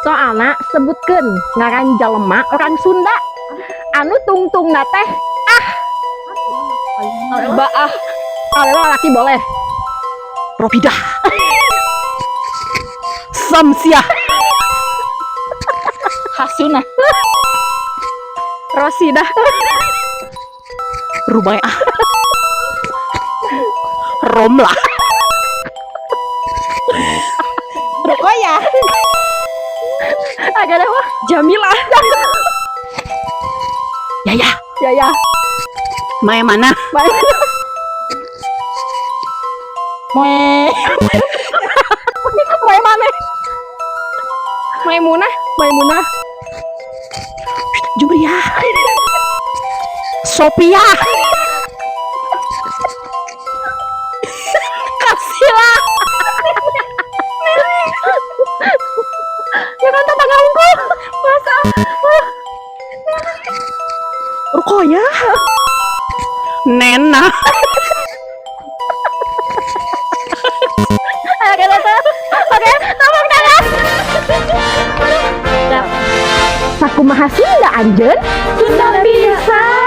Soalna sebutkeun ngaran jalema orang Sunda anu tungtungna teh ah. Baah. Kalau laki boleh. Robidah. Samsiah. Hasuna. Rosidah. Rubaiyah. Romlah. Rukoya. Agak deh wah. Jamila. Yaya. Ya ya. Mana? Baik. Moe. Mae mana? Maimunah. Maimunah. Jumriah. Sophia. Kasila. Ya kan tetangga unggul. Masa? Rukoya. Nena. Oke, oke, tepuk tangan. Sakumaha Sunda anjeun? Sunda bisa.